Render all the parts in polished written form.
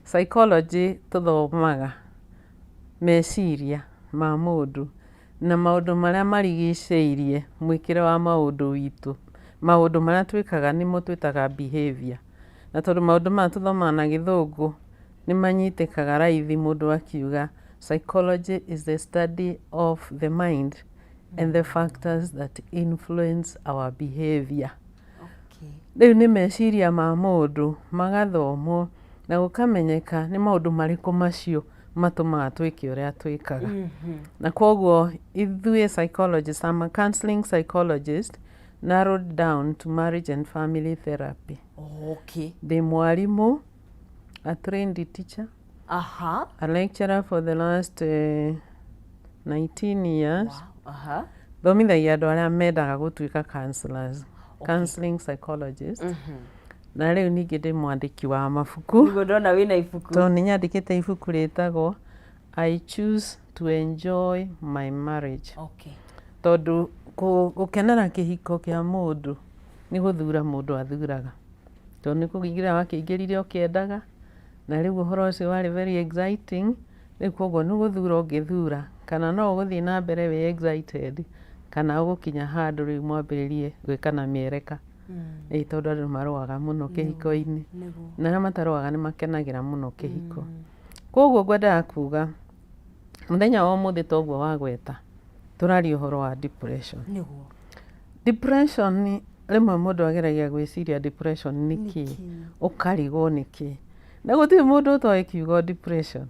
Psychology tũthomaga meciria ma mũndũ na maũndũ marĩa marigicĩirie mwĩkĩre wa maũndũ witũ. Maũndũ marĩa twĩkaga nĩmo twĩtaga behavior. Na tondũ maũndũ maya tũthomaga na Gĩthũngũ, nĩ manyitĩkaga raithi mũndũ akiuga psychology is the study of the mind and the factors that influence our behavior. Rĩu nĩ meciria ma mũndũ magathomwo na gũkamenyeka nĩ maũndũ marĩkũ macio matũmaga twĩke ũrĩa twĩkaga. Na koguo ithuĩ psychologists, I'm a counseling psychologist narrowed down to marriage and family therapy. Ndĩ mwarimũ, a trained teacher, a lecturer for the last 19 years. Thomithagia andũ arĩa mendaga gũtuĩka counselors, counseling psychologist. Na rĩu ningĩ ndĩ mwandĩki wa mabuku. Niguo ndona wĩna ibuku. Tondũ nĩ nyandĩkĩte ibuku rĩtagwo "I Choose to Enjoy My Marriage". Tondũ gũkenera kĩhiko kĩa mũndũ nĩ gũthura mũndũ athuraga. Tondũ nĩ kũingĩra wakĩingĩrire ũkĩendaga, na rĩu ũhoro ũcio warĩ very exciting. Rĩu koguo nĩ gũthura ũngĩthura kana no ũgũthiĩ na mbere wĩ excited, kana ũgũkinya handũ rĩu mwambĩrĩrie gwĩkana mĩereka. Ĩĩ, tondũ andũ marũaga mũno kĩhiko-inĩ. Na arĩa matarũaga nĩ makenagĩra mũno kĩhiko. Koguo ngwendaga kuga mũthenya wa ũmũthĩ, toguo wagweta, tũraria ũhoro wa depression. Depression, rĩmwe mũndũ ageragia gwĩciria depression nĩ kĩĩ, ũkarigwo nĩ kĩĩ. Na gũtirĩ mũndũ ũtoĩ kiugo depression.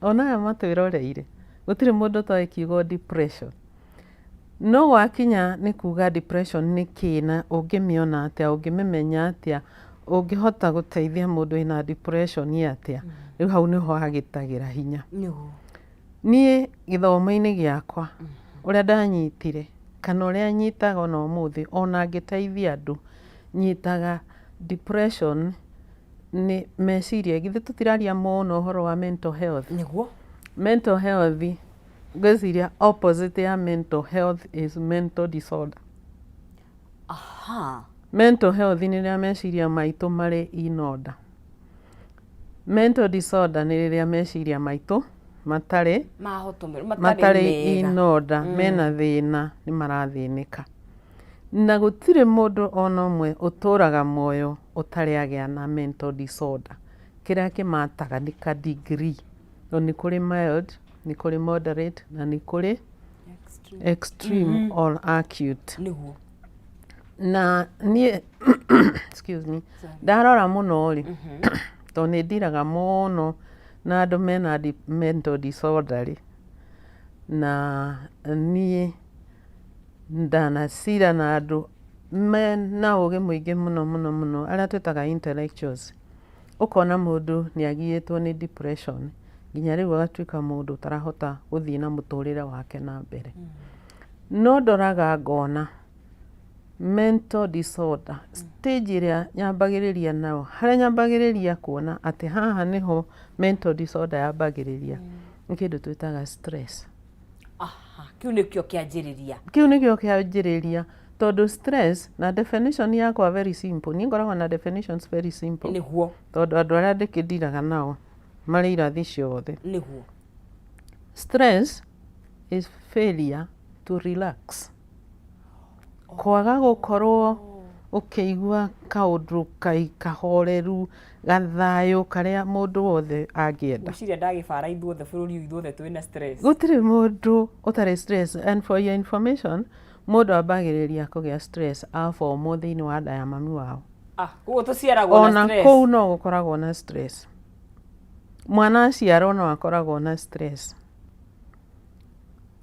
Ona aya matwĩroreire, gũtirĩ mũndũ ũtoĩ kiugo depression. No gwakinya nĩ kuga depression nĩ kĩĩ na ũngĩmĩona atĩa, ũngĩmĩmenya atĩa, ũngĩhota gũteithia mũndũ wĩna depression atĩa, rĩu hau nĩho hagĩtagĩra hinya. Niĩ gĩthomo-inĩ gĩakwa, ũrĩa ndanyitire kana ũrĩa nyitaga ona ũmũthĩ, ona ngĩteithia andũ, nyitaga depression nĩ meciria. Githĩ tũtiraria mũno ũhoro wa mental health? Nĩguo. Mental health, ngwĩciria opposite ya mental health is mental disorder. Mental health nĩ rĩrĩa meciria maitũ marĩ in order. Mental disorder nĩ rĩrĩa meciria maitũ matarĩ mahotomero matarĩ mega. In order, mena thĩna, nĩ marathĩnĩka. Na gũtirĩ mũndũ ona ũmwe ũtũraga muoyo ũtarĩ agĩa na mental disorder. Kĩrĩa kĩmataga nĩ ka degree. Tondũ nĩ kũrĩ mild, nĩ kũrĩ moderate na nĩ kũrĩ extreme, extreme or acute. Na niĩ, excuse me, ndarora mũno rĩ, tondũ nĩ ndiraga mũno na andũ mena mental disorder rĩ, na niĩ ndanacira na andũ mena ũgĩ mũingĩ mũno mũno mũno, arĩa twĩtaga intellectuals. Ũkona mũndũ nĩ agiĩtwo nĩ depression nginya rĩu agatuĩka mũndũ ũtarahota gũthiĩ na mũtũrĩre wake na mbere. No ndoraga ngona mental disorder stage ĩrĩa nyambagĩrĩria nayo, harĩa nyambagĩrĩria kuona atĩ haha nĩho mental disorder yambagĩrĩria, nĩ kĩndũ twĩtaga stress. Aha, kĩu nĩkĩo kĩanjĩrĩria. Kĩu nĩkĩo kĩanjĩrĩria, tondũ stress na definition yakwa very simple, niĩ ngoragwo na definitions very simple, tondũ andũ arĩa ndĩkĩndiraga nao marĩ irathi ciothe. Stress is failure to relax, kwaga gũkorwo ũkĩigua kaũndũ kai kahoreru, gathayũ karĩa mũndũ wothe angĩenda. Ngwĩciria ndagĩbara ithuothe, bũrũri ũyũ ithuothe twĩna stress. Gũtirĩ mũndũ ũtarĩ stress. And for your information, mũndũ ambagĩrĩria kũgĩa stress abomwo thĩinĩ wa nda ya mami wao. Ah, koguo tũciaragwo na Ona stress. kũu no gũkoragwo na stress. Mwana aciarwo no akoragwo na stress,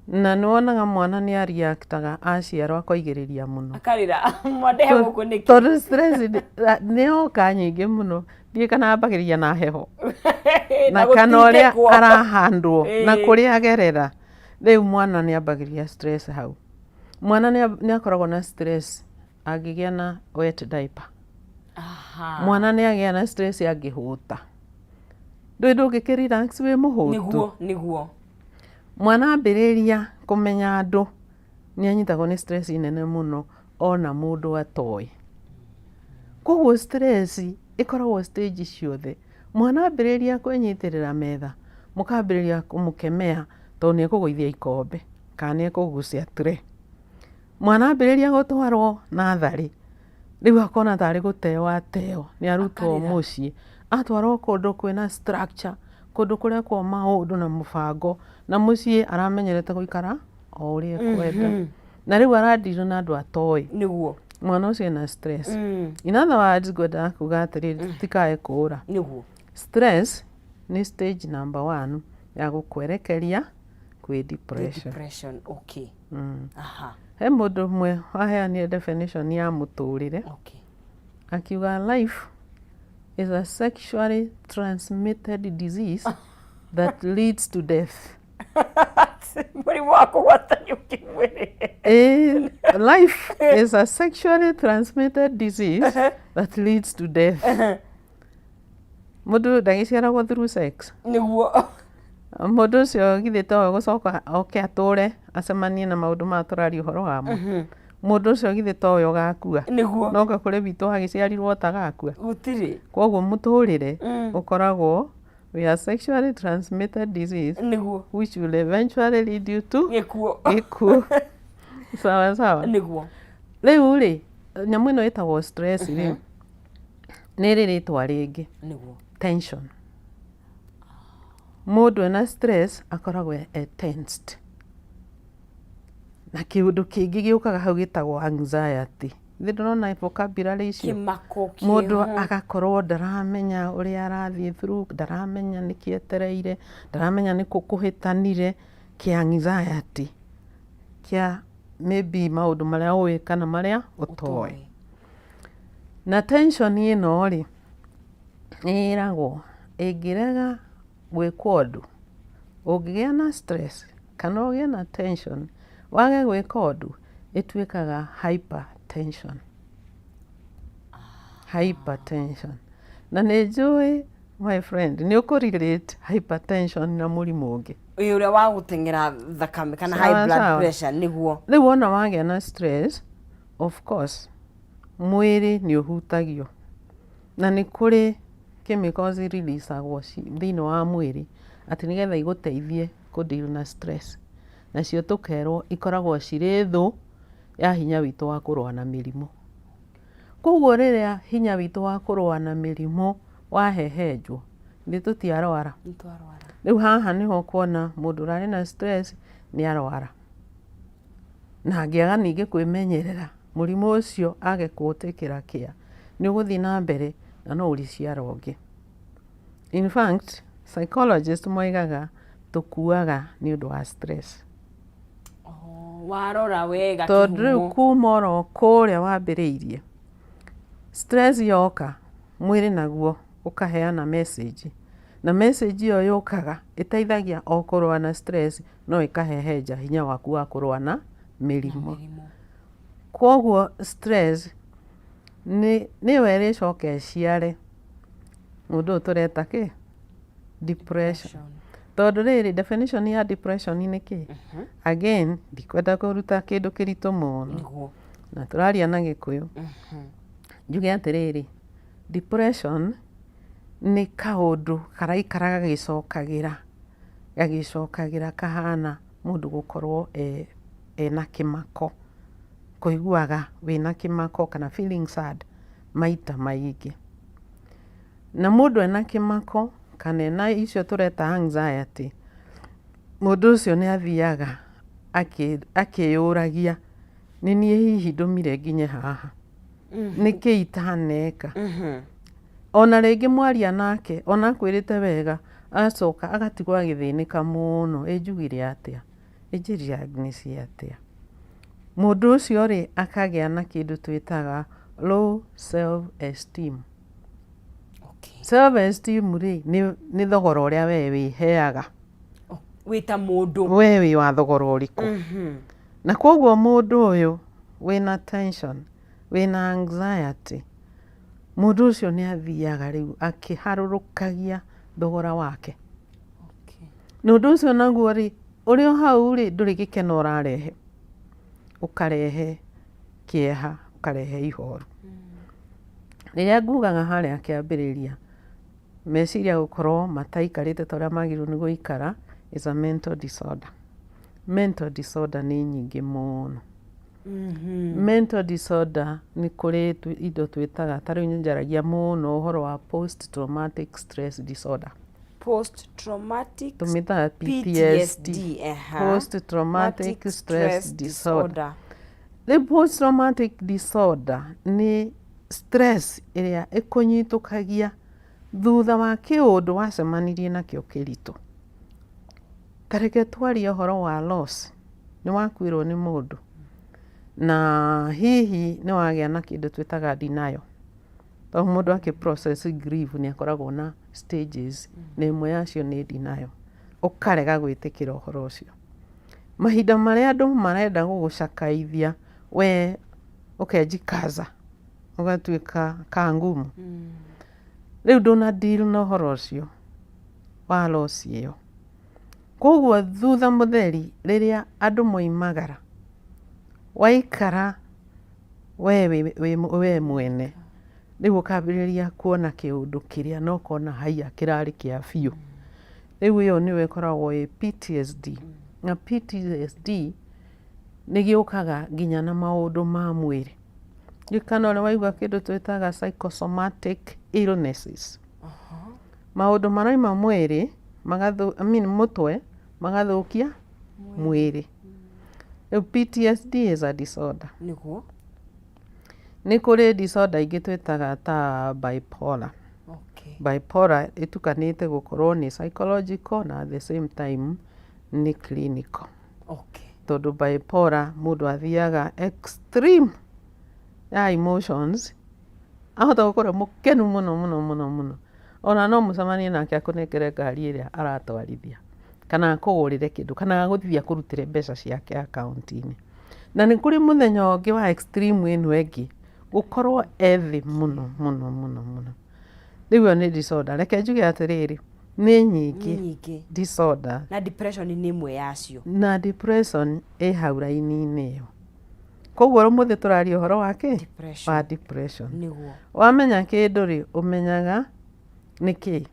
na nĩ wonaga mwana nĩ areactaga aciarwo, akoigĩrĩria mũno. Akarĩra, mwandehe gũkũ nĩkĩ? Tondũ stress nĩ yoka nyingĩ mũno, ndiũĩ kana ambagĩrĩria na heho na kana ũrĩa gũtindĩkwo. arahandwo na kũrĩa agerera. Rĩu mwana nĩ ambagĩrĩria stress hau. Mwana nĩ akoragwo na stress angĩgĩa na wet diaper. Mwana nĩ agĩa na stress angĩhũta. Ndũĩ ndũngĩkĩ relax wĩ mũhũtu. Nĩguo. Mwana ambĩrĩria kũmenya andũ nĩ anyitagwo nĩ stress nene mũno ona mũndũ atoĩ. Koguo stress ĩkoragwo stage ciothe. Mwana ambĩrĩria kwĩnyitĩrĩra metha, mũkambĩrĩria kũmũkemea tondũ nĩ ekũgũithia ikombe kana nĩ ekũgucia tray. Mwana ambĩrĩria gũtwarwo natharĩ, rĩu akona tarĩ gũteo ateo nĩ arutwo Akarĩra. Mũciĩ. Atwarwo kũndũ kwĩna structure, kũndũ kũrekwo maũndũ na mũbango, na mũciĩ aramenyerete gũikara o ũrĩa ekwenda. Na rĩu aradeal na andũ atoĩ. Mwana ũcio ena stress. In other words, ngwendaga kuga atĩrĩrĩ, tũtikae kũũra. Stress nĩ stage number one ya gũkwerekeria kwĩ depression. Depression, okay. He mũndũ ũmwe waheanire definition ya mũtũrĩre, akiuga life is a sexually transmitted disease that leads to death. Mũrimũ wa kũgwatanio kĩmwĩrĩ. Life is a sexually transmitted disease that leads to death. Mũndũ ndagĩciaragwo through sex. Mũndũ ũcio githĩ towe gũcoka oke atũre acemanie na maũndũ maya tũraria ũhoro wamo? Mũndũ ũcio githĩ towe ũgakua? Noka kũrĩ witũ agĩciarirwo ũtagakua? Gũtirĩ. Koguo mũtũrĩre ũkoragwo we are sexually transmitted disease which will eventually lead you to gĩkuũ. Gĩkuũ, sawa sawa. Rĩu rĩ, nyamũ ĩno ĩtagwo stress rĩ, nĩ ĩrĩ rĩtwa rĩngĩ, tension. Mũndũ ena stress akoragwo e tensed, na kĩũndũ kĩngĩ gĩũkaga hau gĩtagwo anxiety. Thĩ ndũrona vocabulary icio? Kĩmako. Mũndũ kĩho. Agakorwo ndaramenya ũrĩa arathiĩ through, ndaramenya nĩkĩ etereire, ndaramenya nĩkũ kũhĩtanire, kĩ anxiety kĩa maybe maũndũ marĩa ũĩ kana marĩa ũtoĩ. Na tension ĩno rĩ, nĩ ĩragwo ĩngĩrega gwĩkwo ũndũ, ũngĩgĩa na stress kana ũgĩe na tension wage gwĩka ũndũ, ĩtuĩkaga hypertension. Hypertension, na nĩ njũĩ, my friend, nĩ ũkũ relate hypertension na mũrimũ ũngĩ. Ĩ, ũrĩa wa gũteng'era thakame kana high Sawa, blood sawa. pressure, nĩguo. Rĩu wona wagĩa na stress, of course mwĩrĩ nĩ ũhutagio, na nĩ kũrĩ chemicals releasagwo thĩinĩ wa mwĩrĩ atĩ nĩgetha igũteithie kũ deal na stress. Nacio tũkerwo ikoragwo cirĩ thũ ya hinya witũ wa kũrũa na mĩrimũ. Koguo rĩrĩa hinya witũ wa kũrũa na mĩrimũ wahehenjwo, ithuĩ tũtiarwara? Nĩtwarwara. Rĩu haha nĩho ũkuona mũndũ ũrarĩ na stress nĩ arwara, na angĩaga ningĩ kwĩmenyerera mũrimũ ũcio age kũũtĩkĩra kĩa, nĩ ũgũthiĩ na mbere na no ũrĩciara ũngĩ. In fact, psychologist moigaga tũkuaga nĩ ũndũ wa stress. Oh, warora wega. Tondũ rĩu kĩhumo. Kuma oro kũrĩa wambĩrĩirie, stress yoka, mwĩrĩ naguo ũkaheana message, na message ĩyo yũkaga ĩteithagia o kũrũa na stress, no ĩkahehenja hinya waku wa kũrũa na mĩrimũ. Mĩrimũ. Koguo stress nĩ nĩyo ĩrĩcoka ĩciare mũndũ ũyũ tũreta kĩ depression. Tondũ rĩrĩ, definition ya depression nĩ kĩ? Again, ndikwenda kũruta kĩndũ kĩritũ mũno, na tũraria na Gĩkũyũ. Njuge atĩrĩrĩ, depression nĩ kaũndũ karaikara gagĩcokagĩra gagĩcokagĩra, kahana mũndũ gũkorwo ena kĩmako, kũiguaga wĩna kĩmako kana feeling sad maita maingĩ. Na mũndũ ena kĩmako kana ena icio tũreta anxiety, mũndũ ũcio nĩ athiaga akĩyũragia, nĩ niĩ hihi ndũmire nginye haha? Nĩkĩ itaneka? Ona rĩngĩ mwaria nake, ona akwĩrĩte wega, agacoka agatigwo agĩthĩnĩka mũno, ĩ njugire atĩa? Ĩ njĩrire Agnes atĩa? Mũndũ ũcio rĩ, akagĩa na kĩndũ twĩtaga low self esteem. Self esteem rĩ, nĩ thogora ũrĩa we wĩheaga. Wĩ ta mũndũ. We wĩ wa thogora ũrĩkũ? Na koguo mũndũ ũyũ wĩna tension, wĩna anxiety, mũndũ ũcio nĩ athiaga rĩu akĩharũrũkagia thogora wake. Na ũndũ ũcio naguo rĩ, ũrĩ o hau rĩ, ndũrĩ gĩkeno ũrarehe, ũkarehe kĩeha, ũkarehe ihoru. Rĩrĩa ngugaga harĩa kĩambĩrĩria, Meciria gũkorwo mataikarĩte ta ũrĩa magĩrĩirwo nĩ gũikara is a mental disorder. Mental disorder nĩ nyingĩ mũno. Mental disorder nĩ kũrĩ indo twĩtaga, ta rĩu nĩ njaragia mũno ũhoro wa post traumatic stress disorder. Post traumatic Tũmĩtaga PTSD. PTSD, eha. Post traumatic stress disorder. Rĩu post traumatic disorder nĩ stress ĩrĩa ĩkũnyitũkagia thutha wa kĩũndũ wacemanirie nakĩo kĩritũ. Ta reke twarie ũhoro wa loss, nĩ wakuĩrwo nĩ mũndũ na hihi nĩ wagĩa na kĩndũ twĩtaga denial. Tondũ mũndũ akĩ process grief nĩ akoragwo na stages, na ĩmwe yacio nĩ denial. Ũkarega gwĩtĩkĩra ũhoro ũcio. Mahinda marĩa andũ marenda gũgũcakaithia, we ũkenjikaza, ũgatuĩka kangumu. Rĩu ndũna deal na ũhoro ũcio wa loss ĩyo. Koguo thutha mũtheri rĩrĩa andũ moimagara, waikara we we mwene, rĩu ũkambĩrĩria kuona kĩũndũ kĩrĩa na ũkona haiya kĩrarĩ kĩa biũ. Rĩu ĩyo nĩyo ĩkoragwo ĩ PTSD. Na PTSD nĩ gĩũkaga nginya na maũndũ ma mwĩrĩ. Ndiũĩ kana ũrĩ waigua kĩndũ twĩtaga psychosomatic illnesses. Maũndũ marauma mwĩrĩ, I mean mũtwe, magathũkia mwĩrĩ. Rĩu PTSD is a disorder. Nĩ kũrĩ disorder ingĩ twĩtaga ta bipolar. Bipolar ĩtukanĩte gũkorwo nĩ psychological na at the same time nĩ clinical. Tondũ bipolar mũndũ athiaga extreme ya emotions, ahota gũkorwo e mũkenu mũno mũno mũno mũno. Ona no mũcemanie nake akũnengere ngari ĩrĩa aratwarithia, kana akũgũrĩre kĩndũ, kana agũthiĩ akũrutĩre mbeca ciake akaunti-inĩ. Na nĩ kũrĩ mũthenya ũngĩ wa extreme ĩno ĩngĩ, gũkorwo e thĩ mũno mũno mũno mũno. Rĩu ĩyo nĩ disorder. Reke njuge atĩrĩrĩ, nĩ nyingĩ Nĩ nyingĩ. disorder. Na depression nĩ ĩmwe yacio. Na depression ĩ hau raini-inĩ ĩyo. Koguo ũmũthĩ tũraria ũhoro wa kĩ? Depression. Wa depression. Wamenya kĩndũ rĩ, ũmenyaga nĩ kĩ.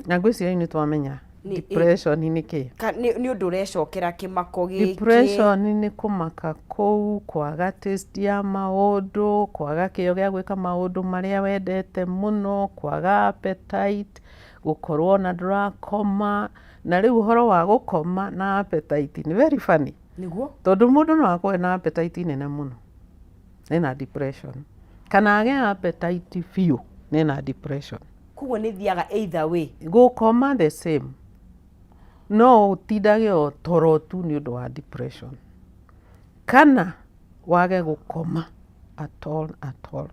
Na ngwĩciria nĩ twamenya depression nĩ kĩ. Nĩ ũndũ ũrecokera kĩmako gĩkĩ. Depression nĩ kũmaka kũu, kwaga taste ya maũndũ, kwaga kĩo gĩa gwĩka maũndũ marĩa wendete mũno, kwaga appetite, gũkorwo na ndũrakoma. Na rĩu ũhoro wa gũkoma na appetite nĩ very funny. Tondũ mũndũ no akorwo na appetite nene mũno, ena depression. Kana age appetite biũ, ena depression. Koguo nĩ thiaga either way. Gũkoma the same. No ũtindage o toro tu nĩ ũndũ wa depression. Kana wage gũkoma at all at all.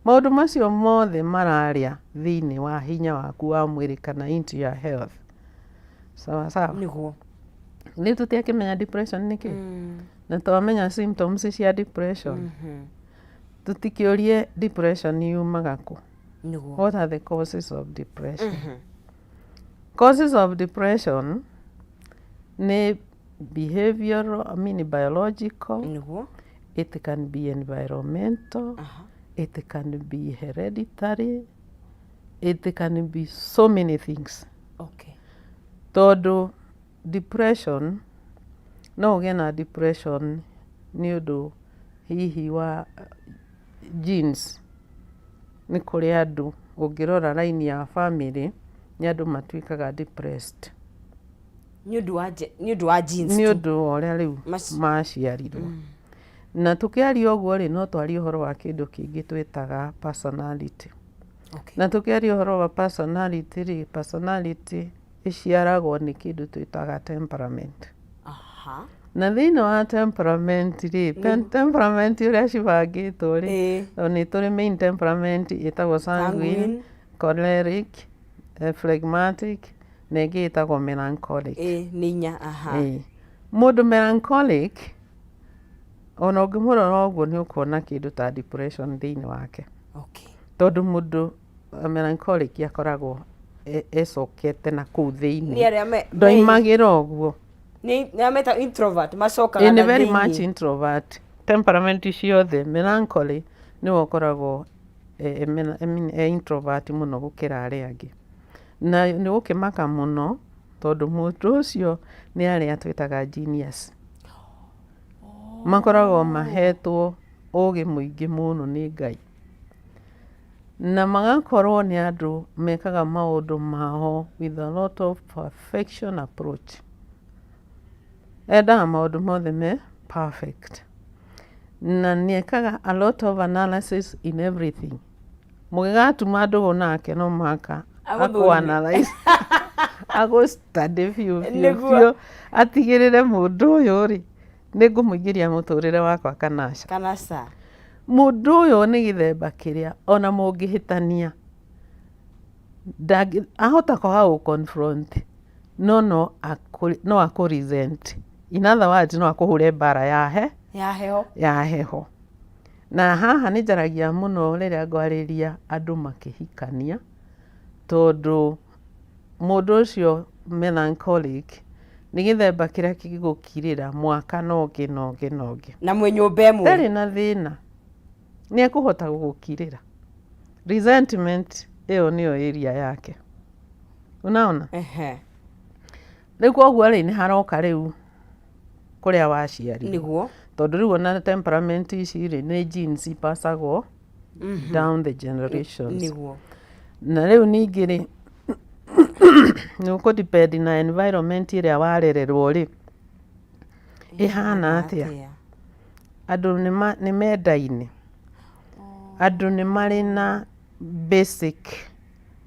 Maũndũ macio mothe mararĩa thĩinĩ wa hinya waku wa mwĩrĩ kana into your health. Sawa sawa. Rĩu tũtiakĩmenya depression nĩ kĩ? Na twamenya symptoms cia depression. Tũtikĩũrie depression yumaga kũ? What are the causes of depression? Causes of depression nĩ behavioral, I mean biological, it can be environmental, it can be hereditary, it can be so many things. Tondũ depression, no ũgĩe na depression nĩ ũndũ hihi wa genes. Nĩ kũrĩ andũ ũngĩrora raini ya family nĩ andũ matuĩkaga depressed. Nĩ ũndũ wa genes Nĩ tu. ũndũ wa ũrĩa rĩu maciarirwo. Na tũkĩaria ũguo rĩ, no twarie ũhoro wa kĩndũ kĩngĩ twĩtaga personality. Na tũkĩaria ũhoro wa personality rĩ, personality ĩciaragwo nĩ kĩndũ twĩtaga temperament. Na thĩinĩ wa temperament rĩ, temperament ũrĩa cibangĩtwo rĩ, tondũ nĩ tũrĩ main temperament ĩtagwo sanguine, Sanguine. choleric, phlegmatic, na ĩngĩ ĩtagwo melancholic. Ĩ, nĩ inya, aha. Mũndũ melancholic, ona ũngĩmũrora ũguo nĩ ũkuona kĩndũ ta depression thĩinĩ wake. Tondũ mũndũ melancholic akoragwo ecokete na kũu thĩinĩ. Nĩ arĩa Ndoimagĩra ũguo. Nĩ arĩa meta introvert, macokaga Ĩ, nĩ na very thĩinĩ. much introvert. Temperament ciothe, melancholy nĩwe ũkoragwo I mean, e introvert mũno gũkĩra arĩa angĩ. Na nĩ gũkĩmaka mũno tondũ mũndũ ũcio nĩ arĩa twĩtaga genius. Makoragwo mahetwo ũgĩ mũingĩ mũno nĩ Ngai. Na magakorwo nĩ andũ mekaga maũndũ mao with a lot of perfection approach. Endaga maũndũ mothe me perfect. Na nĩ ekaga a lot of analysis in everything. Mũgĩgatuma ndũgũ nake no mũhaka Agũthũrime. akũ analyze agũ study biũ biũ Nĩguo. biũ atigĩrĩre mũndũ ũyũ rĩ nĩ ngũmũingĩria mũtũrĩre wakwa kana aca. Kana ca. Mũndũ ũyũ nĩ gĩthemba kĩrĩa ona mũngĩhĩtania ahota kwaga gũ confront no no akũ resent. In other words no akũhũre mbara ya he Ya heho. Ya heho. Na haha nĩ njaragia mũno rĩrĩa ngwarĩria andũ makĩhikania tondũ mũndũ ũcio melancholic nĩ gĩthemba kĩrĩa kĩngĩgũkirĩra mwaka na ũngĩ na ũngĩ na ũngĩ. Na mwĩ nyũmba ĩmwe. Ndarĩ na thĩna, nĩ ekũhota gũgũkirĩra. Resentment ĩyo nĩyo area yake. Unaona? Ehe. Rĩu koguo rĩ nĩ haroka rĩu kũrĩa waciarirwo. Nĩguo. Tondũ rĩu ona temperament ici rĩ nĩ genes ipasagwo down the generations. Nĩguo. Na rĩu ningĩ rĩ nĩ ũkũ depend na environment ĩrĩa warererwo rĩ ĩhana atĩa. Andũ nĩ mendaine, andũ nĩ marĩ na basic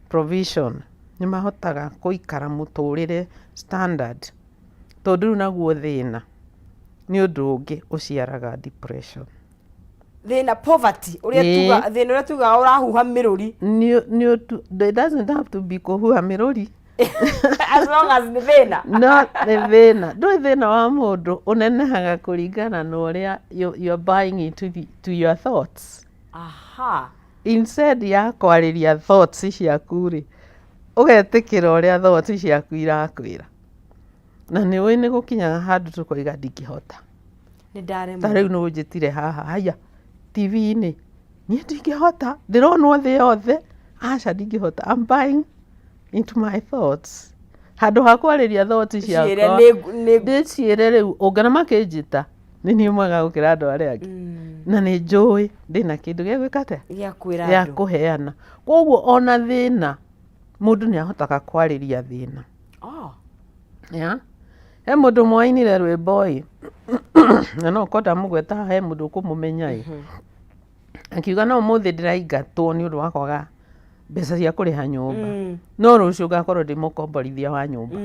provision, nĩ mahotaga gũikara mũtũrĩre standard. Tondũ rĩu naguo thĩna nĩ ũndũ ũngĩ ũciaraga depression. Thĩna, poverty, ũrĩa Ĩĩ. tuga thĩna ũrĩa tugaga ũrahuha mĩrũri. It doesn't have to be kũhuha mĩrũri. As long as nĩ thĩna. No nĩ thĩna, ndũĩ thĩna wa mũndũ ũnenehaga kũringana na ũrĩa you're buying into to your thoughts. Instead ya kwarĩria thoughts ciaku rĩ, ũgetĩkĩra ũrĩa thoughts ciaku irakwĩra. Na nĩ ũĩ nĩ gũkinyaga handũ tũkoiga ndingĩhota. Nĩ ndaremwo. Ta rĩu nĩ ũnjĩtire haha, haya TV-inĩ, niĩ ndingĩhota, ndĩronwo thĩ yothe, aca ndingĩhota, I'm buying into my thoughts. Handũ ha kwarĩria thoughts Ciĩre ciakwa, nĩ ndĩciĩre rĩu, ũngĩona makĩnjĩta, nĩ niĩ mwega gũkĩra andũ arĩa angĩ. Na nĩ njũĩ ndĩna kĩndũ gĩa gwĩka atĩa? Gĩa kwĩra Gĩa andũ. kũheana. Koguo ona thĩna, mũndũ nĩ ahotaga kwarĩria thĩna. Oh. Yeah. He mũndũ ũmwe wainire rwĩmbo ĩ, na no ũkorwo ndamũgweta haha he mũndũ ũkũmũmenya ĩ. Akiuga no ũmũthĩ ndĩraingatwo nĩ ũndũ wa kwaga mbeca cia kũrĩha nyũmba. No rũciũ ngakorwo ndĩ mũkomborithia wa nyũmba.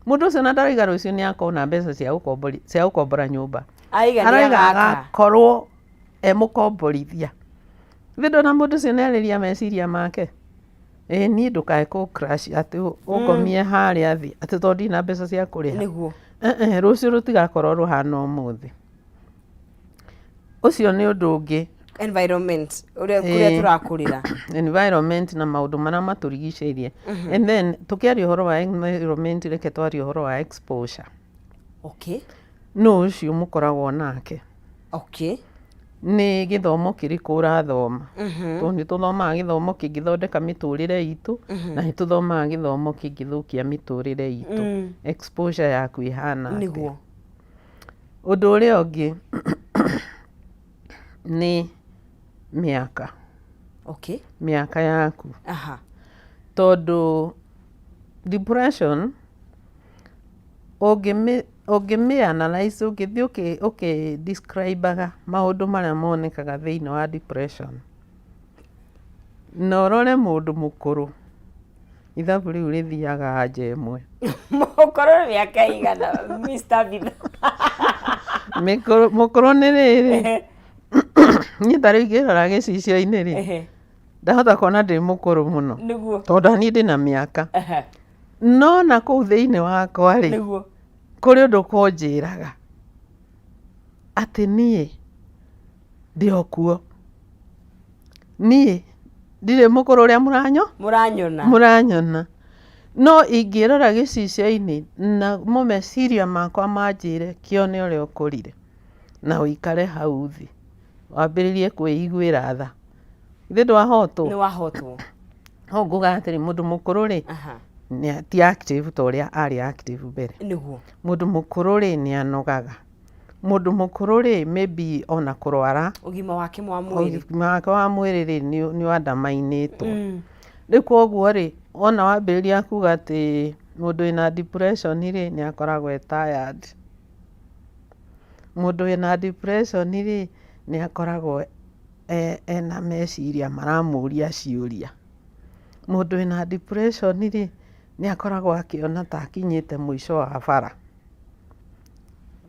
Mũndũ ũcio na ndarauga rũciũ nĩ akona mbeca cia gũkombora nyũmba. Aiga nĩ Arauga agaka. agakorwo e mũkomborithia. Githĩ ndona mũndũ ũcio nĩ arĩria meciria make? Ĩ niĩ ndũkae kũ crash atĩ ũngomie harĩa thĩ atĩ tondũ ndina mbeca cia kũrĩha. Nĩguo. Rũciũ rũtigakorwo rũhana ũmũthĩ. Ũcio nĩ ũndũ ũngĩ. Environment ũrĩa kũrĩa tũrakũrĩra. Environment na maũndũ marĩa matũrigicĩirie. And then tũkĩaria ũhoro wa environment reke twarie ũhoro wa exposure. Nũ ũcio mũkoragwo nake? Nĩ gĩthomo kĩrĩkũ ũrathoma? Tondũ nĩ tũthomaga gĩthomo kĩngĩthondeka mĩtũrĩre itũ na nĩ tũthomaga gĩthomo kĩngĩthũkia mĩtũrĩre itũ. Exposure yaku ĩhana atĩa? Nĩguo. Ũndũ ũrĩa ũngĩ nĩ mĩaka. Mĩaka yaku. Tondũ depression ũngĩmĩ analyze, ũngĩthiĩ ũkĩ describe-aga maũndũ marĩa monekaga thĩinĩ wa depression na ũrore mũndũ mũkũrũ, ithabu rĩu rĩthiaga anja ĩmwe. Mũkũrũ nĩ mĩaka ĩigana, Mr. Bitha? Mũkũrũ nĩ rĩrĩ, niĩ ta rĩu ingĩrora gĩcicio-inĩ rĩ, ndahota kuona ndĩ mũkũrũ mũno. Nĩguo. Tondũ niĩ ndĩna mĩaka. No na kũu thĩinĩ wakwa rĩ, kũrĩ ũndũ kũnjĩraga atĩ niĩ ndĩ o kuo. Niĩ ndirĩ mũkũrũ ũrĩa mũranyona. Mũranyona. No ingĩrora gĩcicio-inĩ na mo meciria makwa manjĩre kĩone ũrĩa ũkũrire na ũikare hau thĩ wambĩrĩrie kwĩiguĩra tha. Githĩ ndwahotwo? Nĩ wahotwo. Hau nguga atĩrĩ, mũndũ mũkũrũ rĩ, ti active ta ũrĩa arĩ active mbere. Nĩguo. Mũndũ mũkũrũ rĩ, nĩ anogaga. Mũndũ mũkũrũ rĩ, maybe ona kũrwara, Ũgima wake wa mwĩrĩ. Ũgima wake wa mwĩrĩ rĩ, nĩ wandamainĩtwo. Rĩu koguo rĩ, wona wambĩrĩria kuga atĩ mũndũ wĩna depression rĩ, nĩ akoragwo e tired. Mũndũ wĩna depression rĩ, nĩ akoragwo ena meciria maramũria ciũria. Mũndũ wĩna depression rĩ, nĩ akoragwo akĩona ta akinyĩte mũico wa bara.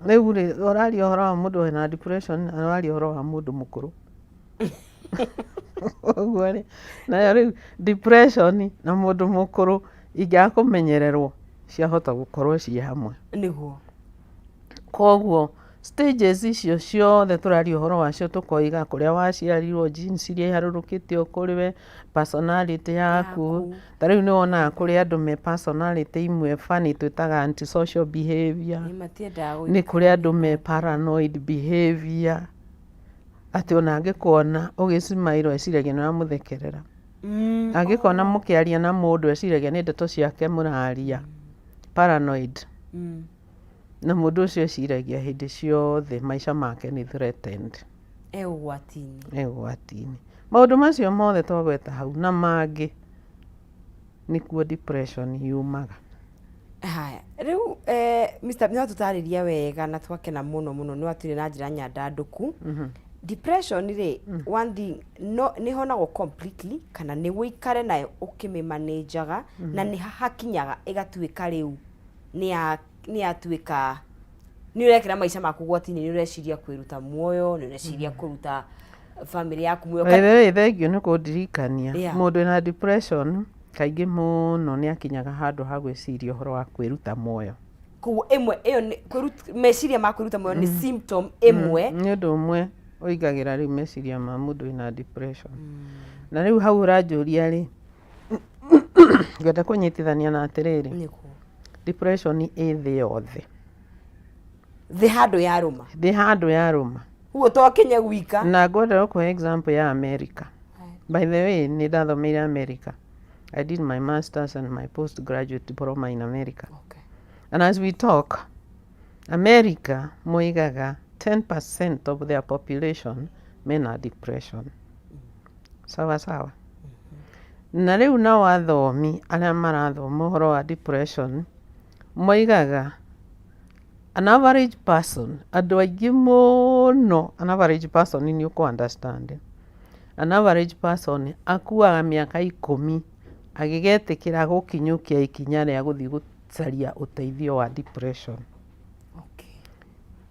Rĩu rĩ, ũraria ũhoro wa mũndũ wĩna depression na ũraria ũhoro wa mũndũ mũkũrũ. Ũguo rĩ, nayo rĩu depression na mũndũ mũkũrũ ingĩaga kũmenyererwo ciahota gũkorwo ciĩ hamwe. Nĩguo. Koguo stages icio ciothe tũraria ũhoro wacio, tũkoiga kũrĩa waciarirwo, genes iria iharũrũkĩtio kũrĩ we, personality yaku. Ta rĩu nĩ wonaga kũrĩ andũ me personality imwe funny twĩtaga antisocial behavior. Nĩ matiendaga. Nĩ kũrĩ andũ me paranoid behavior, atĩ ona angĩkuona ũgĩcimairwo eciragia nĩ ũramũthekerera. Angĩkona mũkĩaria na mũndũ eciragia nĩ ndeto ciake mũraria. Paranoid. Na mũndũ ũcio eciragia hĩndĩ ciothe maica make nĩ threatened. E ũgwati-inĩ. E ũgwati-inĩ. Maũndũ macio mothe twagweta hau na mangĩ, nĩkuo depression yumaga. Haya, rĩu Mr. nĩ watũtarĩria wega na twakena mũno mũno, nĩ watwĩrire na njĩra nyandandũku. Depression rĩ, one thing no nĩ honagwo completely kana nĩ ũikare nayo ũkĩmĩmanĩnjaga, na nĩ hakinyaga ĩgatuĩka rĩu nĩ yatuĩka nĩ ũrekĩra maica maku ũgwati-inĩ, nĩ ũreciria kwĩruta muoyo, nĩ ũreciria kũruta family yaku muoyo? By the way, thengiũ nĩ kũndirikania. Mũndũ wĩna depression kaingĩ mũno nĩ akinyaga handũ ha gwĩciria ũhoro wa kwĩruta muoyo. Koguo ĩmwe ĩyo nĩ meciria ma kwĩruta muoyo nĩ symptom ĩmwe. Nĩ ũndũ ũmwe ũingagĩra rĩu meciria ma mũndũ wĩna depression. Na rĩu hau ũranjũria rĩ, ngwenda kũnyitithania na atĩrĩrĩ, depression ĩ thĩ yothe. Thĩ handũ yarũma. Thĩ handũ yarũma. Ũguo to Kenya gwika. Na ngwenda gũkũhe example ya America. By the way, nĩ ndathomeire America. I did my masters and my postgraduate diploma in America. And as we talk, America moigaga 10% of their population mena depression. Sawa sawa. Na rĩu nao athomi arĩa marathoma ũhoro wa depression moigaga an average person, andũ aingĩ mũno, an average person nĩ ũkũ understand. An average person akuaga mĩaka 10 agĩgetĩkĩra gũkinyũkia ikinya rĩa gũthiĩ gũcaria ũteithio wa depression.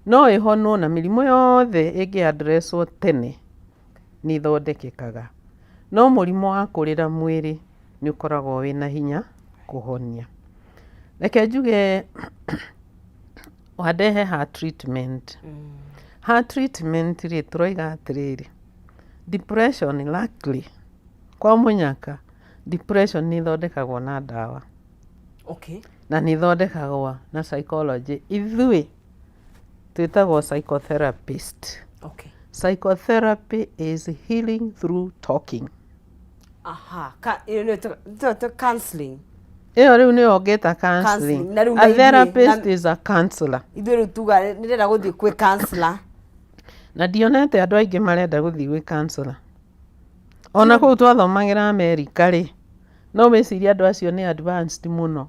No ĩhonwo, na mĩrimũ yothe ĩngĩ addresswo tene nĩ ĩthondekekaga. No mũrimũ wa kũrĩra mwĩrĩ nĩ ũkoragwo wĩna hinya kũhonia. Reke njuge wandehe ha treatment. Ha treatment rĩ, tũroiga atĩrĩrĩ, depression luckily kwa mũnyaka depression nĩ ĩthondekagwo na ndawa. Na nĩ ĩthondekagwo na psychology. Ithuĩ twĩtagwo psychotherapist. Psychotherapy is healing through talking. Aha. Ĩyo nĩyo counseling. Ĩyo rĩu nĩyo ũngĩta counseling. Counseling. Na rĩu A na ithuĩ- therapist is a counselor. Ithuĩ rĩu tuga nĩndĩrenda gũthiĩ kwĩ counselor. Na ndionete andũ aingĩ marenda gũthiĩ gwĩ counselor. Ona kũu twathomagĩra Amerika rĩ, no wĩcirie andũ acio nĩ advanced mũno.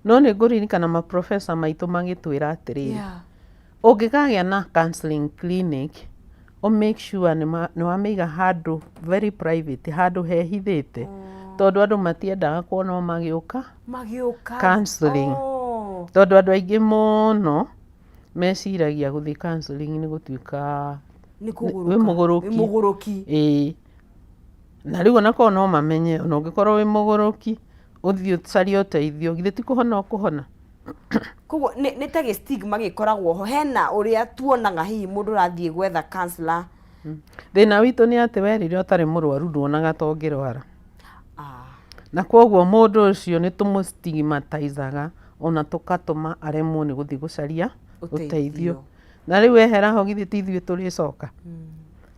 No nĩ ngũririkana maprofesa maitũ magĩtwĩra atĩrĩrĩ, ũngĩkagĩa na counseling clinic, ũ make sure nĩ wamĩiga handũ very private, handũ hehithĩte, tondũ andũ matiendaga kuonwo magĩũka Magĩũka counseling. Tondũ andũ aingĩ mũno meciragia gũthiĩ counseling nĩ gũtuĩka Nĩ wĩ kũgũrũka. Mũgũrũki. Wĩ mũgũrũki. Ĩĩ, na rĩu onakorwo no mamenye, ona ũngĩkorwo wĩ mũgũrũki, ũthiĩ ũcarie ũteithio, githĩ ti kũhona ũkũhona? Koguo nĩ ta gĩ stigma gĩkoragwo ho, hena ũrĩa tuonaga hihi mũndũ ũrathiĩ gwetha counselor. Thĩna witũ nĩ atĩ we rĩrĩa ũtarĩ mũrwaru nduonaga ta ũngĩrwara. Na koguo mũndũ ũcio nĩ tũmũ-stigmatizaga, ona tũkatũma aremwo nĩ gũthiĩ gũcaria ũteithio. Na rĩu wehera ho, githĩ ti ithuĩ tũrĩcoka?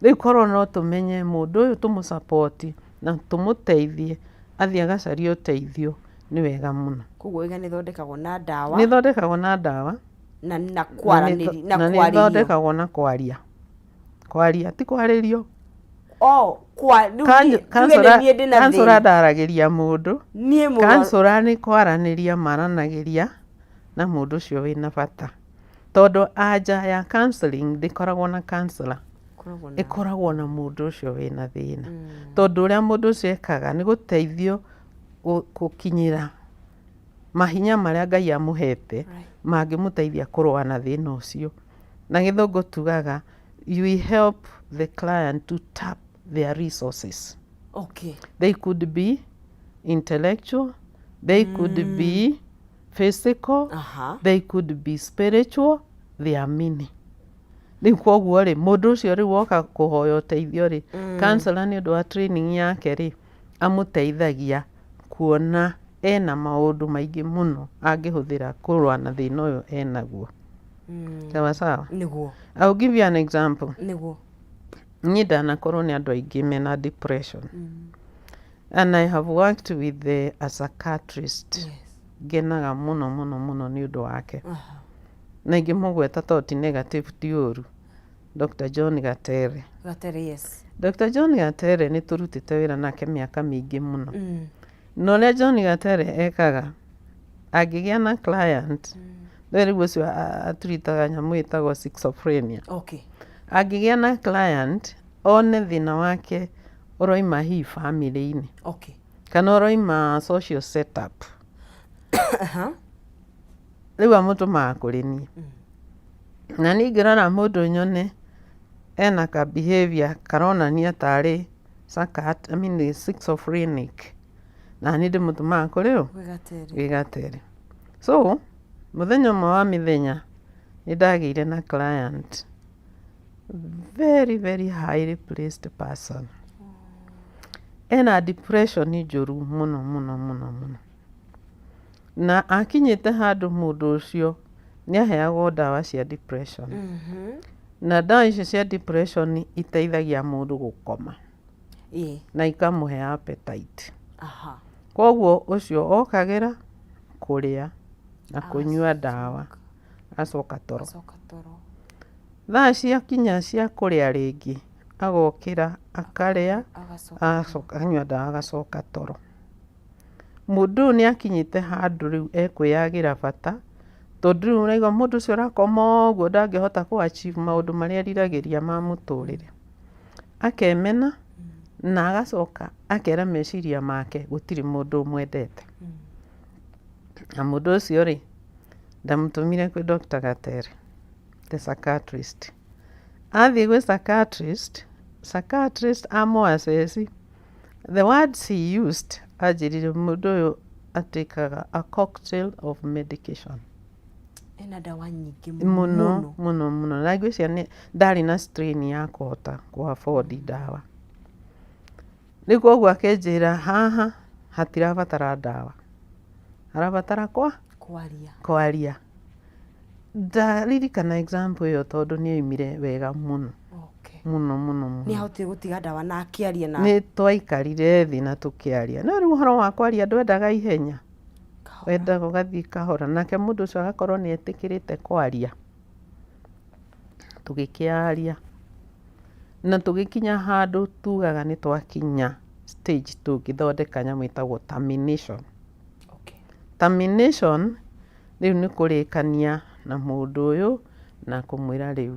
Rĩu korwo no tũmenye mũndũ ũyũ, tũmũ support na tũmũteithie. Athiĩ agacarie ũteithio nĩ wega mũno. Koguo ĩga nĩ ĩthondekagwo na ndawa. Nĩ ĩthondekagwo na ndawa. Na kwaranĩri, na na nĩ kwarĩrio. Ĩthondekagwo na kwaria. Kwaria ti kwarĩrio. Oh, kwa rĩu niĩ tuge nĩ niĩ ndĩna Kansũra thĩna. ndaragĩria mũndũ. Niĩ mũrwaru. Kansũra nĩ kwaranĩria maranagĩria na mũndũ ũcio wĩna bata. Tondũ anja ya counseling ndĩkoragwo na counselor. Ĩkoragwo na Ĩkoragwo na mũndũ ũcio wĩna thĩna. Tondũ ũrĩa mũndũ ũcio ekaga nĩ gũteithio gũkinyĩra mahinya marĩa Ngai amũhete mangĩmũteithia kũrũa na thĩna ũcio. Na gĩthũngũ tugaga you help the client to tap their resources. They could be intellectual, they could be physical, they could be spiritual, they are many. Rĩu koguo rĩ, mũndũ ũcio rĩu woka kũhoya ũteithio rĩ, counselor nĩ ũndũ wa training yake rĩ, amũteithagia kuona ena maũndũ maingĩ mũno angĩhũthĩra kũrũa na thĩna ũyũ enaguo. Sawa sawa? Nĩguo. I'll give you an example. Nĩguo. Niĩ ndanakorwo nĩ andũ aingĩ mena depression. And I have worked with a psychiatrist. Ngenaga mũno mũno mũno nĩ ũndũ wake. Na ingĩmũgweta tondũ ti negative, ti ũru. Dr. John Gatere. Gatere, yes. Dr. John Gatere nĩ tũrutĩte wĩra nake mĩaka mĩingĩ mũno. Na ũrĩa John Gatere ekaga, angĩgĩa na client, we rĩu ũcio aturitaga nyamũ ĩtagwo schizophrenia. Angĩgĩa na client, one thĩna wake ũroima hihi family-inĩ kana ũroima social setup, rĩu amũtũmaga kũrĩ niĩ. Na niĩ ingĩrora mũndũ nyone ena ka behavior karonania tarĩ I mean schizophrenic, na niĩ ndĩmũtũmaga kũrĩ ũ? Gwĩ Gatere. Gwĩ Gatere. So mũthenya ũmwe wa mĩthenya nĩ ndagĩire na client, very very highly placed person, ena depression njũru mũno mũno mũno mũno, na akinyĩte handũ mũndũ ũcio nĩ aheagwo ndawa cia depression, na ndawa icio cia depression iteithagia mũndũ gũkoma na ikamũhe appetite. Koguo ũcio okagĩra kũrĩa na kũnyua ndawa, acoka toro. Acoka toro. Thaa ciakinya cia kũrĩa rĩngĩ, agokĩra akarĩa, agacoka. Agacoka anyua ndawa, agacoka toro. Mũndũ ũyũ nĩ akinyĩte handũ rĩu ekwĩyagĩra bata, tondũ rĩu ũraigua mũndũ ũcio ũrakoma ũguo ndangĩhota kũ achieve maũndũ marĩa eriragĩria ma mũtũrĩre. Akemena na agacoka akera meciria make gũtirĩ mũndũ ũmwendete. Na mũndũ ũcio rĩ, ndamũtũmire kwĩ Dr. Gatere, the psychiatrist. Athiĩ gwĩ psychiatrist, psychiatrist amũ assess, the words he used, anjĩrire mũndũ ũyũ atĩkaga a cocktail of medication. Ena ndawa nyingĩ. Mũno mũno mũno, na ngwĩciria nĩ ndarĩ na strain ya kũhota kũ afford ndawa. Rĩu koguo akĩnjĩra haha hatirabatara ndawa, harabatara kwa kwaria. Kwaria. Ndaririkana example ĩyo tondũ nĩ yoimire wega mũno mũno mũno Nĩ mũno. Ahotire gũtiga ndawa na akĩaria na Nĩ twaikarire thĩ na tũkĩaria, no rĩu ũhoro wa kwaria ndwendaga ihenya. Kahora. Wendaga ũgathiĩ kahora, nake mũndũ ũcio agakorwo nĩ etĩkĩrĩte kwaria. Tũgĩkĩaria na tũgĩkinya handũ tugaga nĩ twakinya stage tũngĩthondeka nyamũ ĩtagwo termination. Termination rĩu nĩ kũrĩkania na mũndũ ũyũ na kũmwĩra rĩu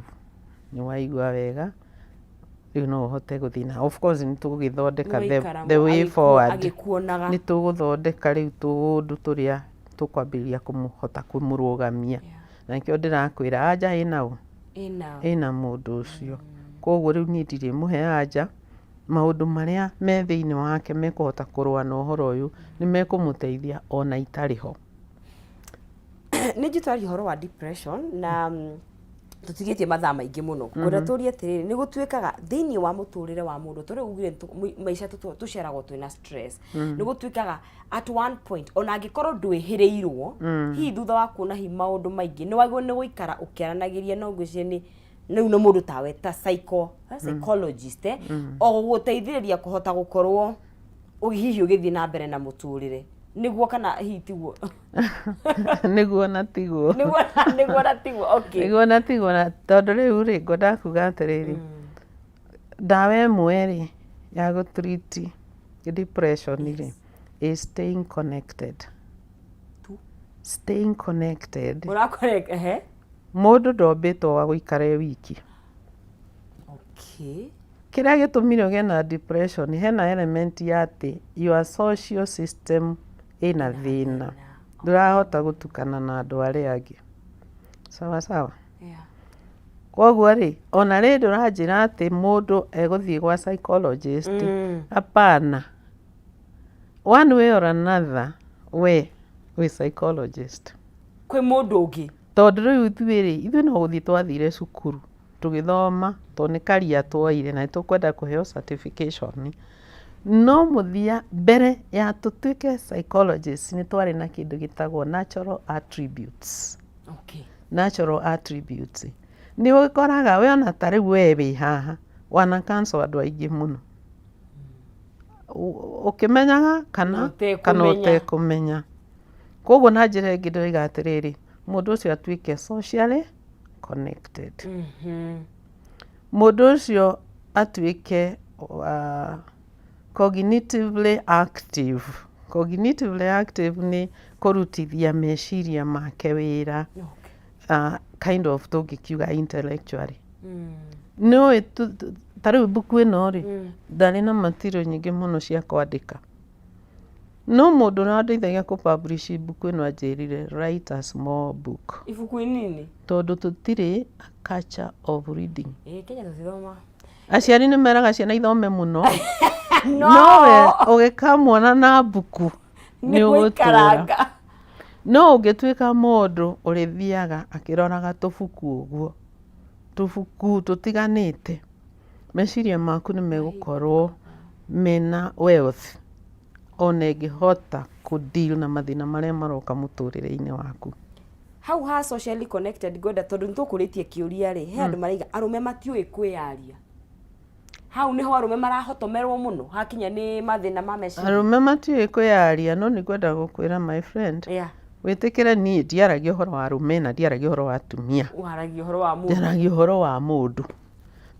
nĩ waigua wega, rĩu no ũhote gũthiĩ, na of course nĩ tũgũgĩthondeka Nĩwaikara the way forward. Agĩkuonaga. Nĩ tũgũthondeka rĩu tũũndũ tũrĩa tũkwambĩrĩria kũmũhota kũmũrũgamia. Na nĩkĩo ndĩrakwĩra anja ĩna ũ? Ĩna. Ĩna mũndũ ũcio. Koguo rĩu niĩ ndirĩmũhe anja, maũndũ marĩa me thĩinĩ wake mekũhota kũrũa na ũhoro ũyũ nĩ mekũmũteithia ona itarĩ ho. Nĩ njũĩ twaria ũhoro wa depression na tũtigĩtie mathaa maingĩ mũno. Ngwenda tũrie atĩrĩrĩ, nĩ gũtuĩkaga thĩinĩ wa mũtũrĩre wa mũndũ, tondũ rĩu ugire maica tũciaragwo twĩna stress, nĩ gũtuĩkaga at one point ona angĩkorwo ndwĩhĩrĩirwo, hihi thutha wa kuona hihi maũndũ maingĩ, nĩ wagĩrĩirwo nĩ gũikara ũkĩaranagĩria, no ngwĩciria nĩ rĩu nĩ mũndũ tawe ta psychologist, o gũgũteithĩrĩria kũhota gũkorwo Hihi ũgĩthiĩ na mbere na mũtũrĩre nĩguo kana hihi tiguo? Nĩguo na tiguo. Nĩguo na tiguo, okay. Nĩguo na tiguo, na tondũ rĩu rĩ, ngwendaga kuga atĩrĩrĩ, ndawa ĩmwe rĩ ya gũ treat depression rĩ is staying connected. Tu. Staying connected. Ũrakore ehe. Mũndũ ndombĩtwo wa gũikara e wiki. Kĩrĩa gĩtũmire ũgĩe na depression, hena element ya atĩ your social system ĩna thĩna, ndũrahota gũtukana na andũ arĩa angĩ, sawa sawa? Yeah. Koguo rĩ, ona rĩ ndũranjĩra atĩ mũndũ egũthiĩ gwa psychologist, hapana. One way or another, we wĩ psychologist. Kwĩ mũndũ ũngĩ. Tondũ rĩu ithuĩ rĩ, ithuĩ no gũthiĩ twathire cukuru tũgĩthoma, tondũ nĩ career tuoire na nĩ tũkwenda kũheo certification. No mũthia mbere ya tũtuĩke psychologist, nĩ twarĩ na kĩndũ gĩtagwo natural attributes. Natural attributes nĩ ũkoraga we ona ta rĩu we wĩ haha wana cancel andũ aingĩ mũno ũkĩmenyaga kana kana ũtekũmenya. Ũtekũmenya. Koguo na njĩra ĩngĩ ndĩroiga atĩrĩrĩ, mũndũ ũcio atuĩke socially connected, mũndũ ũcio atuĩke cognitively active. Cognitively active nĩ kũrutithia meciria make wĩra, kind of tũngĩkiuga intellectually. Nĩ ũĩ ta rĩu mbuku ĩno rĩ, ndarĩ na material nyingĩ mũno cia kwandĩka, no mũndũ ũrĩa wandeithagia kũ publish mbuku ĩno anjĩrire, "Write a small book." Ibuku inini. Tondũ tũtirĩ a culture of reading. Ĩ, Kenya tũtithoma. Aciari nĩ meraga ciana ithome mũno, no no we ũgĩkamwona na mbuku nĩ ũgũtũra. Gũikaranga. No ũngĩtuĩka mũndũ ũrĩthiaga akĩroraga tũbuku ũguo, tũbuku tũtiganĩte, meciria maku nĩ megũkorwo mena wealth ona ĩngĩhota kũ deal na mathĩna marĩa maroka mũtũrĩre-inĩ waku. Hau ha socially connected, ngwenda tondũ nĩ tũkũrĩtie kĩũria rĩ, he andũ maraiga arũme matiũĩ kwĩyaria. Hau nĩho arũme marahotomerwo mũno hakinya nĩ mathĩna ma meciria. Arũme matiũĩ kwĩyaria, no nĩ ngwenda gũkwĩra, my friend, wĩtĩkĩre niĩ ndiaragia ũhoro wa arũme na ndiaragia ũhoro wa atumia. Waragia ũhoro wa mũndũ. Njaragia ũhoro wa mũndũ,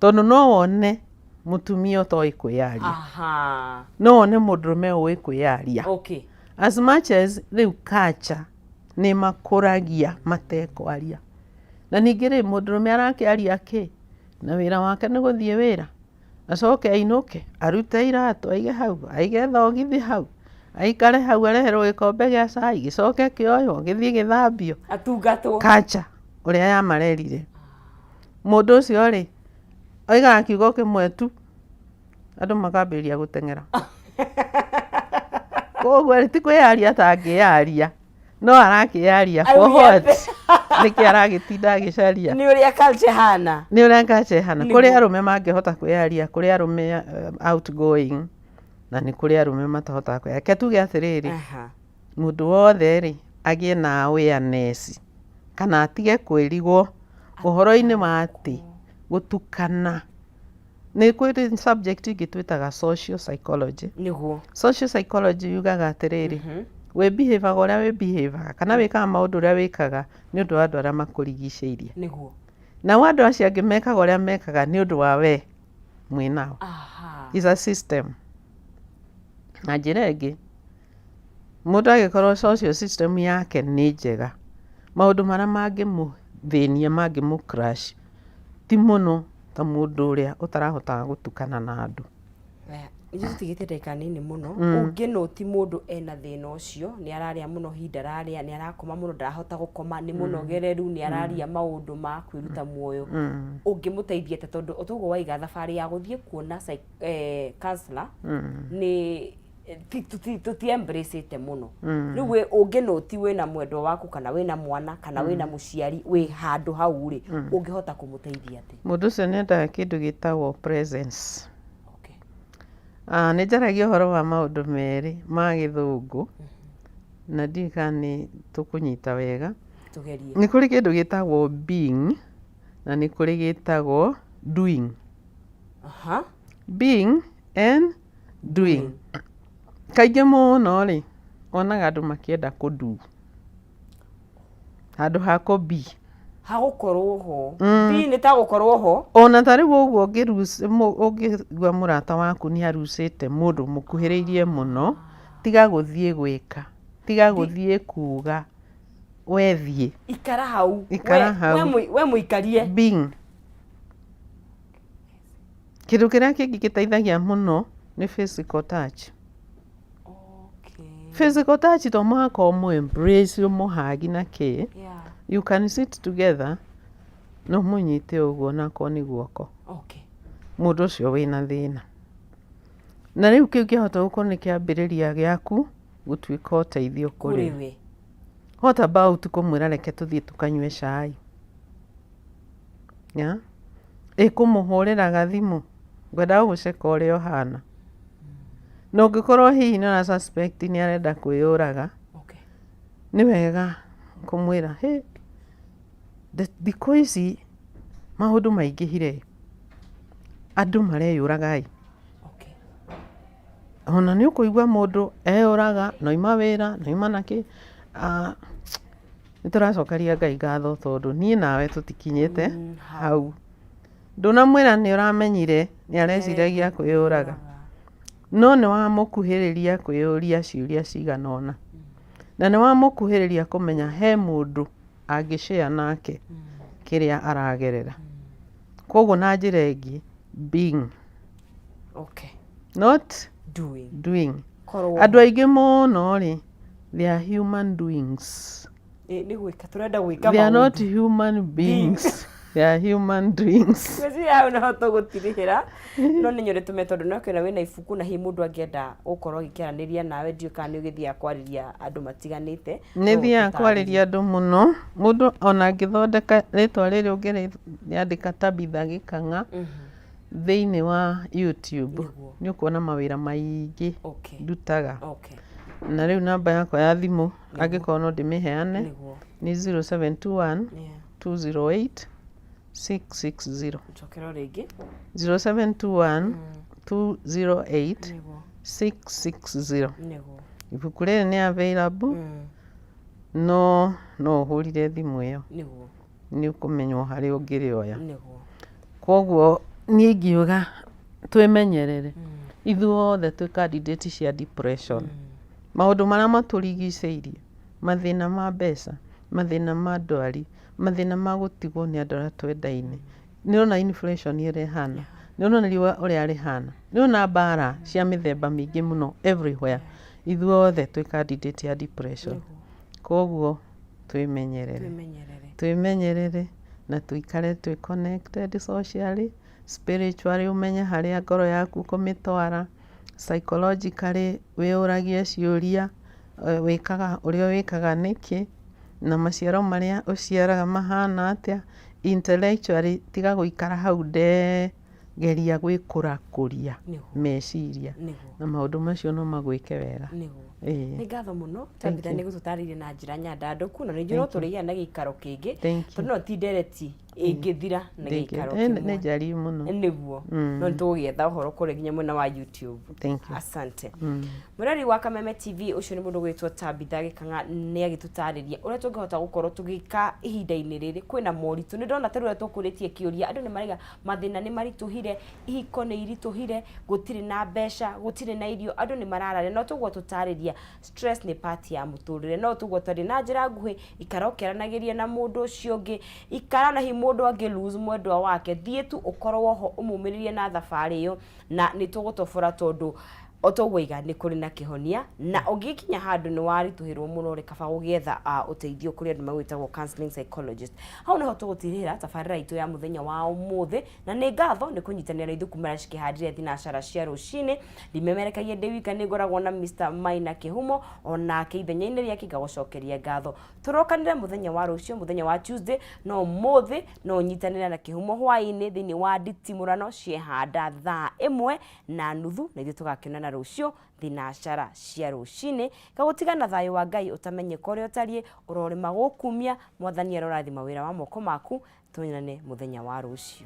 tondũ no wone mũtumia ũtoĩ kwĩyaria, no wone mũndũrũme ũĩ kwĩyaria. As much as rĩu culture nĩ makũragia matekwaria, na ningĩ rĩ, mũndũrũme arakĩaria kĩ na wĩra wake nĩ gũthiĩ wĩra, acoke ainũke, arute iratũ aige hau, aige thogithi hau, aikare hau, areherwo gĩkombe gĩa cai, gĩcoke kĩoywo gĩthiĩ gĩthambio. Atungatwo. Culture ũrĩa yamarerire, mũndũ ũcio rĩ, oigaga kiugo kĩmwe tu, andũ makambĩrĩria gũteng'era. Koguo rĩ, ti kwĩyaria atangĩyaria, no arakĩyaria for Auge what? atĩ- Nĩkĩ aragĩtinda agĩcaria? Nĩ ũrĩa culture hana. Nĩ ũrĩa culture ĩhana. Nĩguo. Kũrĩ arũme mangĩhota kwĩyaria, kũrĩ arũme outgoing, na nĩ kũrĩ arũme matahotaga kwĩyaria. Reke tuge atĩrĩrĩ, mũndũ wothe rĩ, agĩe na awareness kana atige kwĩrigwo ũhoro-inĩ wa atĩ gũtukana nĩ kwĩ subject ĩngĩ twĩtaga social psychology. Social psychology yugaga atĩrĩrĩ, wĩ behavior ũrĩa wĩ behavior kana wĩkaga maũndũ ũrĩa wĩkaga nĩ ũndũ wa andũ arĩa makũrigicĩirie, nao andũ acio angĩ mekaga ũrĩa mekaga nĩ ũndũ wa we mwĩnao. Is a system. Na njĩra ĩngĩ, mũndũ angĩkorwo social system yake nĩ njega, maũndũ marĩa mangĩmũthĩnia, mangĩmũ crash ti mũno ta mũndũ ũrĩa ũtarahotaga gũtukana na andũ. Ithuĩ tũtigĩte ndagĩka nini mũno. Ũngĩnũti mũndũ ena thĩna ũcio, nĩ ararĩa mũno, hihi ndararĩa, nĩ arakoma mũno, ndarahota gũkoma, nĩ mũnogereru, nĩ araria maũndũ ma kwĩruta muoyo, ũngĩmũteithia atĩa? Tondũ o toguo waiga, thabarĩ ya gũthiĩ kuona counselor nĩ tũti embrace mũno. Rĩu ũngĩnũti wĩna mwendwa waku kana wĩna mwana kana wĩna mũciari wĩ handũ hau rĩ, ũngĩhota kũmũteithia atĩa? Mũndũ ũcio nĩ endaga kĩndũ gĩtagwo presence. Nĩ njaragia ũhoro wa maũndũ merĩ ma gĩthũngũ na ndiũĩ kana nĩ tũkũnyita wega. Tũgerie. Nĩ kũrĩ kĩndũ gĩtagwo being na nĩ kũrĩ gĩtagwo doing. Being and doing. Kaingĩ mũno rĩ, wonaga andũ makĩenda kũndu handũ ha kũbi. Hagũkorwo ho. Bi nĩ ta gũkorwo ho. Ona ta rĩu ũguo ũngĩigua mũrata waku nĩ arucĩte mũndũ mũkuhĩrĩirie mũno, tiga gũthiĩ gwĩka, tiga gũthiĩ kuga, we thiĩ. Ikara hau. Ikara hau. We mũikarie. Being. Kĩndũ kĩrĩa kĩngĩ gĩteithagia mũno nĩ physical touch. Okay. Physical touch to mũhaka ũmũ embrace ũmũhagi na kĩ. Yeah. You can sit together na ũmũnyite ũguo onakorwo nĩ guoko. Okay. Mũndũ ũcio wĩna thĩna. Na rĩu kĩu kĩahota gũkorwo nĩ kĩambĩrĩria gĩaku gũtuĩka ũteithio kũrĩ Kũrĩ we. What about kũmwĩra reke tũthiĩ tũkanyue cai? Yeah? Ĩ kũmũhũrĩra gathimũ, ngwendaga gũgũceka ũrĩa ũhana. Na ũngĩkorwo hihi nĩ ũra suspect nĩ arenda kwĩyũraga, Okay. nĩ wega kũmwĩra hĩ, thikũ ici maũndũ maingĩhire, andũ mareyũraga ĩ. Okay. Ona nĩ ũkũigua mũndũ eyũraga, noima wĩra, noima nakĩ. Nĩ tũracokeria Ngai ngatho tondũ niĩ nawe tũtikinyĩte hau. Ndũnamwĩra nĩ ũramenyire nĩ areciragia kwĩyũraga. No nĩ wamũkuhĩrĩria kwĩyũria ciũria cigana ũna. Na nĩ wamũkuhĩrĩria kũmenya he mũndũ angĩ share nake kĩrĩa aragerera. Koguo na njĩra ĩngĩ, being. Okay. Not doing. Doing. Korwo. Andũ aingĩ mũno rĩ, they are human doings. Nĩ gwĩka tũrenda gwĩka They are not maũndũ. human beings. They are human doings. Ngwĩciria hau noho tũgũtirihĩra, no nĩ nyone tũme tondũ no kĩona wĩna ibuku na hihi mũndũ angĩenda gũkorwo agĩkĩaranĩria nawe, ndiũĩ kana nĩ ũgĩthiaga kwarĩria andũ matiganĩte. Nĩ No thiaga ũtũtarĩrie. Kwarĩria andũ mũno. Mũndũ ona angĩthondeka rĩtwa rĩrĩ, ũngĩrĩandĩka Tabitha Gĩkang'a thĩinĩ wa YouTube, nĩ ũkuona mawĩra maingĩ ndutaga. Na rĩu namba yakwa ya thimũ, angĩkorwo no ndĩmĩheane, nĩ 0721 208 660. Cokera rĩngĩ. 0721 208 660. Ibuku rĩrĩ nĩ available, no ũhũrire thimũ ĩyo, nĩ ũkũmenywo harĩa ũngĩrĩoya. Koguo niĩ ingiuga twĩmenyerere ithuothe, twĩ candidate cia depression. Maũndũ marĩa matũrigicĩirie, mathĩna ma mbeca, mathĩna ma ndwari, mathĩna ma gũtigwo nĩ andũ arĩa twendaine, nĩ ũrona inflation ũrĩa ĩhana, nĩ ũrona riũa ũrĩa rĩhana, nĩ ũrona mbara cia mĩthemba mĩingĩ mũno everywhere, ithuothe twĩ candidate ya depression. Koguo twĩmenyerere. Twĩmenyerere. Twĩmenyerere na tũikare twĩ connected socially, spiritually, ũmenye harĩa ngoro yaku ũkũmĩtwara, psychologically wĩyũragie ciũria, wĩkaga ũrĩa wĩkaga nĩkĩ, na maciaro marĩa ũciaraga mahana atĩa. Intellectually, tiga gũikara hau ndee, geria gwĩkũrakũria meciria, na maũndũ macio no magwĩke wega. Ĩĩ. Nĩ ngatho mũno, Tabitha, nĩ gũtũtarĩria na njĩra nyandandũku, na nĩ njũĩ no tũrĩgĩa na gĩikaro kĩngĩ, Thank you. tondũ no ti ndereti ĩngĩthira na gĩikaro Nĩ kĩmwe. Njariĩ mũno. Nĩguo, no nĩ tũgũgĩetha ũhoro kũrĩa nginya mwena wa YouTube. Thank you. Asante. Mũrori wa Kameme TV, ũcio nĩ mũndũ gwĩtwo Tabitha Gĩkang'a, nĩ agĩtũtarĩria ũrĩa tũngĩhota gũkorwo tũgĩka ihinda-inĩ rĩrĩ kwĩna moritũ. Nĩ ndona ta rĩu ũrĩa tũkũrĩtie kĩũria, andũ nĩ maraiga mathĩna nĩ maritũhire, ihiko nĩ iritũhire, gũtirĩ na mbeca, gũtirĩ na irio, andũ nĩ marararĩa. No tũguo tũtarĩria, stress nĩ part ya mũtũrĩre. No tũguo twarĩ na njĩra nguhĩ, ikara ũkĩaranagĩria na mũndũ ũcio ũngĩ, ikara na hihi mũndũ angĩ lose mwendwa wake, thiĩ tu ũkorwo ho ũmũmĩrĩrie na thabarĩ ĩyo, na nĩ tũgũtobora, tondũ o toguo iga nĩ kũrĩ na kĩhonia. Na ũngĩkinya handũ nĩ waritũhĩrwo mũno rĩ, kaba gũgĩetha ũteithio kũrĩ andũ magwĩtagwo counseling psychologist. Hau nĩho tũgũtirĩra tabarĩra itũ ya mũthenya wa ũmũthĩ, na nĩ ngatho nĩ kũnyitanĩra na ithuĩ kumana cikĩhandire thinacara cia rũcinĩ. Ndimemerekagia ndĩ wika, nĩ ngoragwo na Mr. Maina Kĩhumo, onake ithenya-inĩ rĩake ngagũcokeria ngatho. Tũrokanĩre mũthenya wa rũciũ, mũthenya wa Tuesday. No ũmũthĩ no ũnyitanĩre na Kĩhumo hwaĩ-inĩ thĩinĩ wa nditimũrano ciehanda 1:30, na ithuĩ tũgakĩonana rũciũ thinacara cia rũcinĩ. Gagũtiga na thayũ wa Ngai ũtamenyeka ũrĩa ũtariĩ, ũrorĩma gũkumia. Mwathani arorathima wĩra wa moko maku. Tuonane mũthenya wa rũciũ.